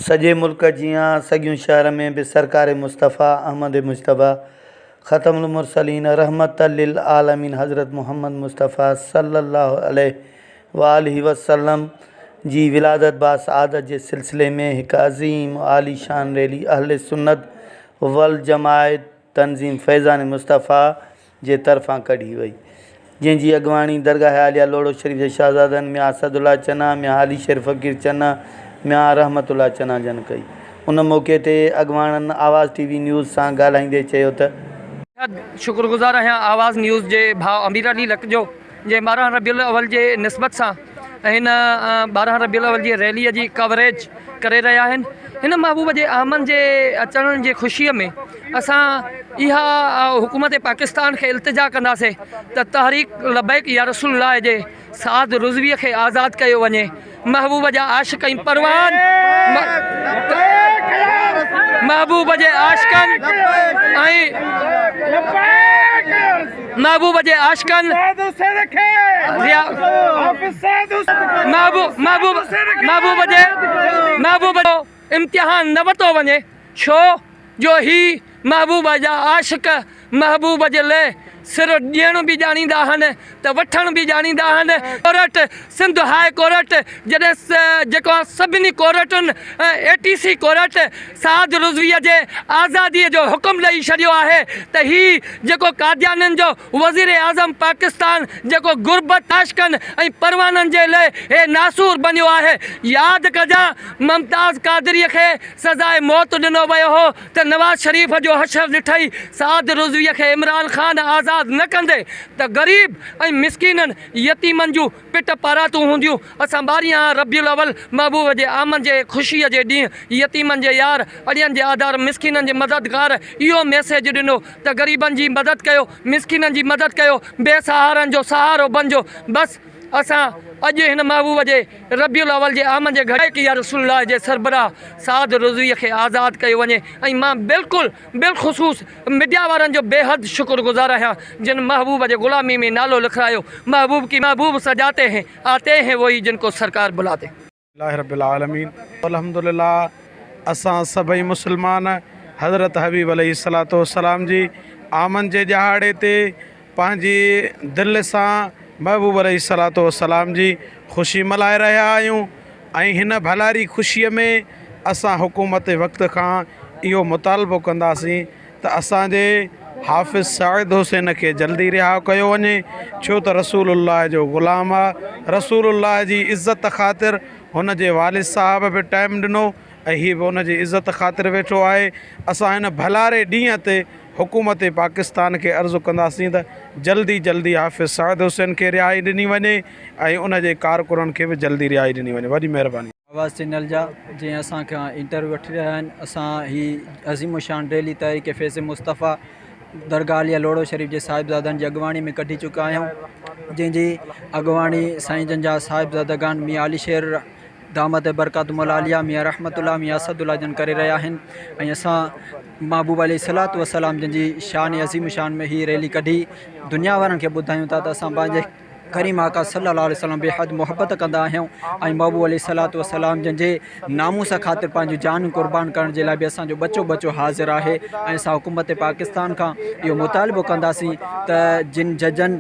سڄي ملڪ جيان سڳيون شهر ۾ به سرڪار مصطفيٰ احمد مجتبيٰ ختم المرسلين رحمت للعالمين حضرت محمد مصطفيٰ صلي الله عليه واٰله وسلم جي ولادت باسعادت جي سلسلي ۾ هڪ عظيم عاليشان ريلي اهل سنت والجماعت تنظيم فيضان مصطفيٰ جي طرفان ڪڍي وئي، جنهن جي اڳواڻي درگاهه عاليه لوڙهو شريف جي شهزادن ميان اسد الله چنا، ميان علي شير فقير چنا، ميان رحمت الله چنا جن ڪئي. ان موقعي تي اڳواڻن آواز ٽي وي نيوز سان ڳالهائيندي چيو ته. بيحد شڪر گذار آهيان آواز نيوز جي ڀاء امير علي لڪ جو جنهن 12 ربيع الاول جي نسبت سان هن 12 ربيع الاول جي ريلي جي ڪوريج ڪري رهيا آهن هن محبوب جي آمد جي اچڻ جي خوشي ۾ اسان اها حڪومت پاڪستان کي التجا ڪنداسين ته تحريڪ لبيڪ يا رسول الله جي سعد رضوي کي آزاد ڪيو وڃي محبوب جا عاشق ۽ پروان محبوب جي عاشقن ۽ محبوب جي عاشقن محبوب محبوب محبوب جي محبوب جو امتحان نه ورتو وڃي ڇو جو هي محبوب جا عاشق محبوب جي لئه سر ڏيڻ به ڄاڻيندا آهن ته وٺڻ به ڄاڻيندا آهن. ڪورٽ، سنڌ هاء ڪورٽ جڏهن جيڪو آهي سڀني ڪورٽن A T C court Saad Rizvi جي آزادي جو حڪم ڏئي ڇڏيو آهي ته هي جيڪو قاديانين جو وزير اعظم پاڪستان جيڪو غربت عاشقن ۽ پروانن جي لئه هي ناسور بنيو آهي ياد ڪجان ممتاز قادري کي سزاء موت ڏنو ويو هو ته نواز شريف جو حشر ڏٺئي، سعد رضويء کي عمران خان آزاد نه ڪندي ته غريب ۽ مسڪينن، يتيمن جون پٽ پاراتون هونديون، اسان ٻارهين ربيع الاول محبوب جي آمد جي خوشيء جي ڏينهن يتيمن جي يار، اڙين جي آڌار، مسڪينن جي مددگار اهو ميسيج ڏنو ته غريبن جي مدد ڪيو، مسڪينن جي مدد ڪيو، بي سهارن جو سهارو بنجو، بس اسان اڄ هن محبوب جي ربيع الاول جي آمد جي گهڙي يا رسول الله جي سربراهه سعد رضوي کي آزاد ڪيو وڃي ۽ مان بلڪل بالخصوص ميڊيا وارن جو بيحد شڪر گذار آهيان جن محبوب جي غلامي ۾ نالو لکرايو محبوب ڪي محبوب سجاتي هين آتي هين وهي جن ڪو سرڪار بلاتي. لله رب العالمين الحمد لله اسان سڀئي مسلمان حضرت حبيب عليه الصلوة والسلام جي آمد جي ڏهاڙي تي پنهنجي دل سان محبوب عليه الصلوة والسلام جي خوشي ملهائي رهيا آهيون ۽ هن ڀلاري خوشيء ۾ اسان حڪومت وقت کان اهو مطالبو ڪنداسين ته اسان جي حافظ سعيد حسين کي جلدي رها ڪيو وڃي ڇو ته رسول الله جو غلام آ رسول الله جي عزت خاطر هن جي والد صاحب به ٽائيم ڏنو ۽ هي به ان جي عزت خاطر ويٺو آهي اسان هن ڀلاري ڏينهن تي حڪومت پاڪستان کي عرض ڪنداسين ته جلدي جلدي حافظ سعد حسين کي رهائي ڏني وڃي ۽ ان جي ڪارڪنن کي به جلدي رهائي ڏني وڃي وڏي مهرباني. آواز چينل جا جنهن اسان کان انٽرويو وٺي رهيا آهن اسان هي عظيم الشان ريلي تحريڪ فيض مصطفيٰ درگاهه عاليه لوڙهو شريف جي صاحبزادن جي اڳواڻي ۾ ڪڍي چڪا آهيون جنهن جي اڳواڻي سائين جن جا صاحبزادگان ميان علي شير دامت برڪاتهم العاليه ميان رحمت الله ميان اسد الله جن ڪري رهيا آهن ۽ اسان محبوب عليه الصلوة والسلام جن جي شان عظيم شان ۾ هي ريلي ڪڍي دنيا وارن کي ٻڌايون ٿا ته اسان پنهنجي ڪريم آقا صلي الله عليه وسلم بيحد محبت ڪندا آهيون ۽ محبوب عليه الصلوة والسلام جن جي ناموس خاطر پنهنجون جانيون قربان ڪرڻ جي لاء به اسان جو ٻچو ٻچو حاضر آهي ۽ اسان حڪومت پاڪستان کان اهو مطالبو ڪنداسين ته جن ججن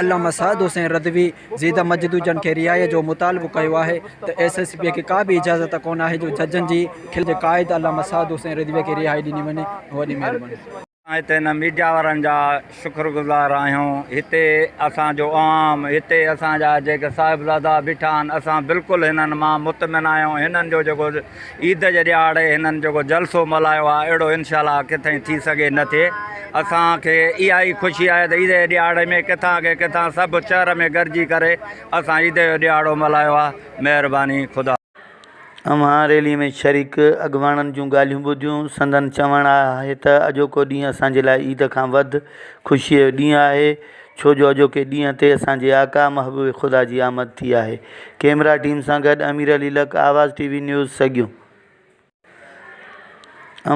علامه سعد حسين رضوي زيد مجدو جن کي رهائي جو مطالبو ڪيو آهي ته ايس ايس پي کي ڪا به اجازت ڪونه آهي جو ججن جي کل جي قائد علامه سعد حسين رضوي کي رهائي ڏني وڃي وڏي مهرباني. اسان هتي هن ميڊيا وارن جا شڪر گذار آهيون هتي اسان جو عوام هتي اسان جا جيڪي صاحبزادا بيٺا آهن اسان بلڪل هنن مان مطمئن آهيون هنن جو جيڪو عيد جي ڏهاڙي هنن جيڪو جلسو ملهايو آهي اهڙو انشاء الله ڪٿي ٿي سگهي نه ٿئي اسان کي اها ئي خوشي آهي ته عيد جي ڏهاڙي ۾ ڪٿان کي ڪٿان سڀ شهر ۾ گڏجي ڪري اسان عيد جو ڏهاڙو ملهايو آهي مهرباني خدا. اوهان ريلي ۾ شريڪ اڳواڻن جون ڳالهيون ٻڌيون، سندن چوڻ آهي ته اڄوڪو ڏينهن اسان جي لاء عيد کان وڌ خوشيء جو ڏينهن آهي، ڇو جو اڄوڪي ڏينهن تي اسان جي آقا محبوب خدا جي آمد ٿي آهي. ڪئميرا ٽيم سان گڏ امير علي لڪ، آواز ٽي وي نيوز، سڳيون.